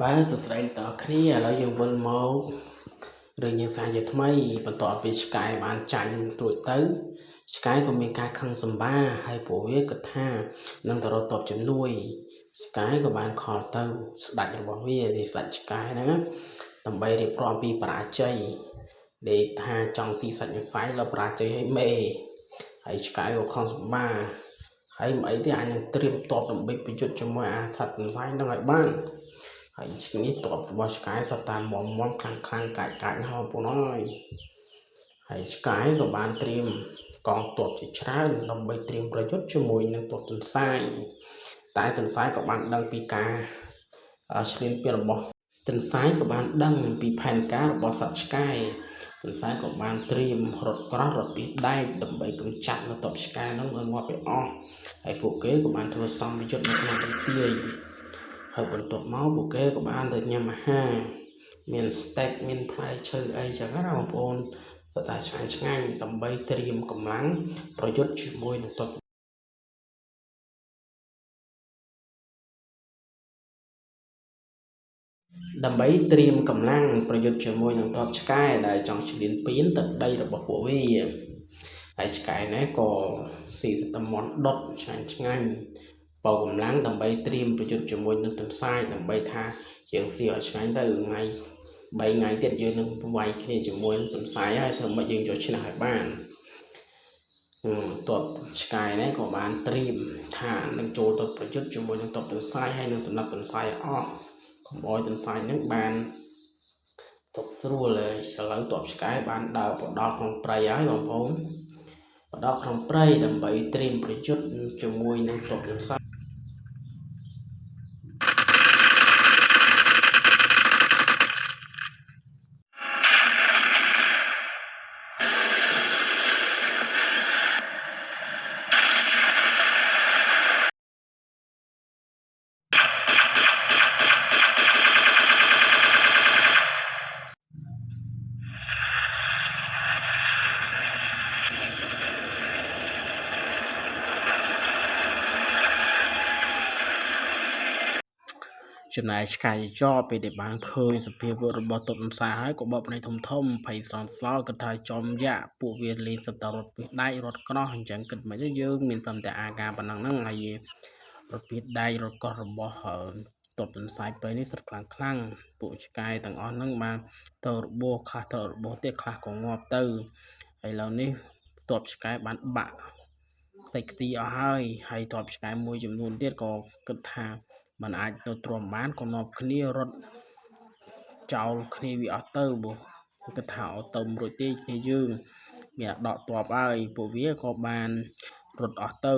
បាទសួស្តីអ្នកទាំងអស់គ្នាឥឡូវយើងវិលមករឿងយើងសាជាថ្មីបន្ទាប់ពីឆ្កែបានចាញ់រួចទៅឆ្កែក៏មានការខឹងសម្បាហើយពួកវាគិតថានឹងទៅរកតបជំនួយឆ្កែក៏បានខលទៅស្ដេចរបស់វានេះស្ដេចឆ្កែហ្នឹងណាដើម្បីរៀបរាប់ពីបរាជ័យដែលថាចង់ស៊ីសាច់សរសៃដល់បរាជ័យឲ្យមេហើយឆ្កែក៏ខឹងសម្បាហើយមិនអីទេអញនឹងត្រៀមតបដើម្បីប្រយុទ្ធជាមួយអាសត្វសរសៃហ្នឹងឲ្យបាន ហើយនេះតបរបស់ឆ្កែសត្វតាមមមខ្លាំងខ្លាំងកាច់កាច់ហោពូនអើយហើយឆ្កែក៏បានត្រៀមកងទ័ពជាច្រើនដើម្បីត្រៀមប្រយុទ្ធជាមួយនឹងទ័ពទន្សាយតែទន្សាយក៏បានដឹងពីការឈ្លានពានរបស់ទន្សាយក៏បានដឹងពីផែនការរបស់សត្វឆ្កែទន្សាយក៏បានត្រៀមរថក្រោះរថពីដែកដើម្បីកម្ចាត់នៅទ័ពឆ្កែនោះឲ្យងាប់ឲ្យអស់ហើយពួកគេក៏បានធ្វើសម្ពយុទ្ធនៅក្នុងបន្ទាយហើយបន្ទាប់មកពួកគេក៏បានទៅញ៉ាំអាហារមាន steak មានផ្លែឈើអីចឹងណាបងប្អូនសុទ្ធតែឆ្ងាញ់ឆ្ងាញ់ដើម្បីត្រៀមកម្លាំងប្រយុទ្ធជាមួយនឹងទ័ពដើម្បីត្រៀមកម្លាំងប្រយុទ្ធជាមួយនឹងទ័ពឆ្កែដែលចង់ឈ្លានពានទឹកដីរបស់ពួកវាហើយឆ្កែនេះក៏ស៊ីសត្វតំន់ដុតឆ្ងាញ់ឆ្ងាញ់បើកម្លាំងដើម្បីត្រៀមប្រយុទ្ធជាមួយនឹងទន្សាយដើម្បីថាជាងស៊ីឲ្យឆ្ងាញ់ទៅថ្ងៃ3ថ្ងៃទៀតយើងនឹងវាយគ្នាជាមួយនឹងទន្សាយហើយធ្វើម៉េចយើងយកឈ្នះឲ្យបានទ័ពឆ្កែនេះក៏បានត្រៀមថានឹងចូលទៅប្រយុទ្ធជាមួយនឹងទ័ពទន្សាយហើយនឹងសម្លាប់ទន្សាយឲ្យអស់កុំឲ្យទន្សាយនឹងបានសុខស្រួលហើយឥឡូវទ័ពឆ្កែបានដើរបដល់ក្នុងព្រៃហើយបងប្អូនបដល់ក្នុងព្រៃដើម្បីត្រៀមប្រយុទ្ធជាមួយនឹងទ័ពទន្សាយចំណែកឆ្កែចចពេលដែលបានឃើញសភាពរបស់ទ័ពទន្សាយហើយក៏បកភ្នែកធំធំភ័យស្រន់ស្លោគិតថាចំយ៉ាក់ពួកវាលេងសត្វតរត់ពីដែករត់ក្រោះអញ្ចឹងគិតមិនទៅយើងមានត្រឹមតែអាការប៉ុណ្ណឹងហ្នឹងហើយរត់ពីដែករត់កោះរបស់ទ័ពទន្សាយពេលនេះសុទ្ធខ្លាំងខ្លាំងពួកឆ្កែទាំងអស់ហ្នឹងបានទៅរបួសខ្លះទៅរបួសទៀតខ្លះក៏ងាប់ទៅហើយឥឡូវនេះទ័ពឆ្កែបានបាក់ខ្ទេចខ្ទីអស់ហើយហើយទ័ពឆ្កែមួយចំនួនទៀតក៏គិតថាมันអាចទៅទ្រាំបានក៏នាំគ្នារត់ចោលគ្នាវាអស់ទៅព្រោះគិតថាអត់ទៅមិនរួចទេគ្នាយើងមានដកទ័ពហើយពួកវាក៏បានរត់អស់ទៅ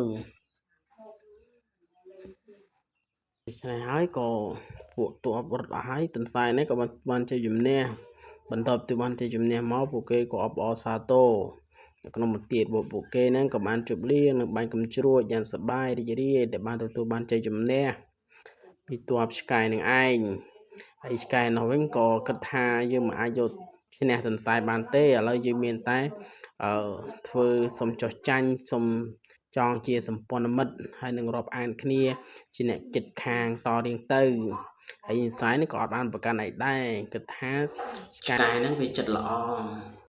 ដូច្នេះហើយក៏ពួកទ័ពរត់អស់ហើយទន្សាយនេះក៏បានជ័យជំនះបន្ទាប់ពីបានជ័យជំនះមកពួកគេក៏អបអរសាទរនៅក្នុងបន្ទាយរបស់ពួកគេហ្នឹងក៏បានជប់លៀងនិងបាញ់កំជ្រួចយ៉ាងសប្បាយរីករាយដែលបានទទួលបានជ័យជំនះពីទ័ពឆ្កែនឹងឯងហើយឆ្កែនោះវិញក៏គិតថាយើងមិនអាចយកឈ្នះទន្សាយបានទេឥឡូវយើងមានតែអឺធ្វើសុំចោះចាញ់សុំចងជាសម្ព័ន្ធមិត្តហើយនឹងរាប់អានគ្នាជាអ្នកចិត្តខាងតរៀងទៅហើយទន្សាយនេះក៏អត់បានប្រកាន់អីដែរគិតថាឆ្កែហ្នឹងវាចិត្តល្អ។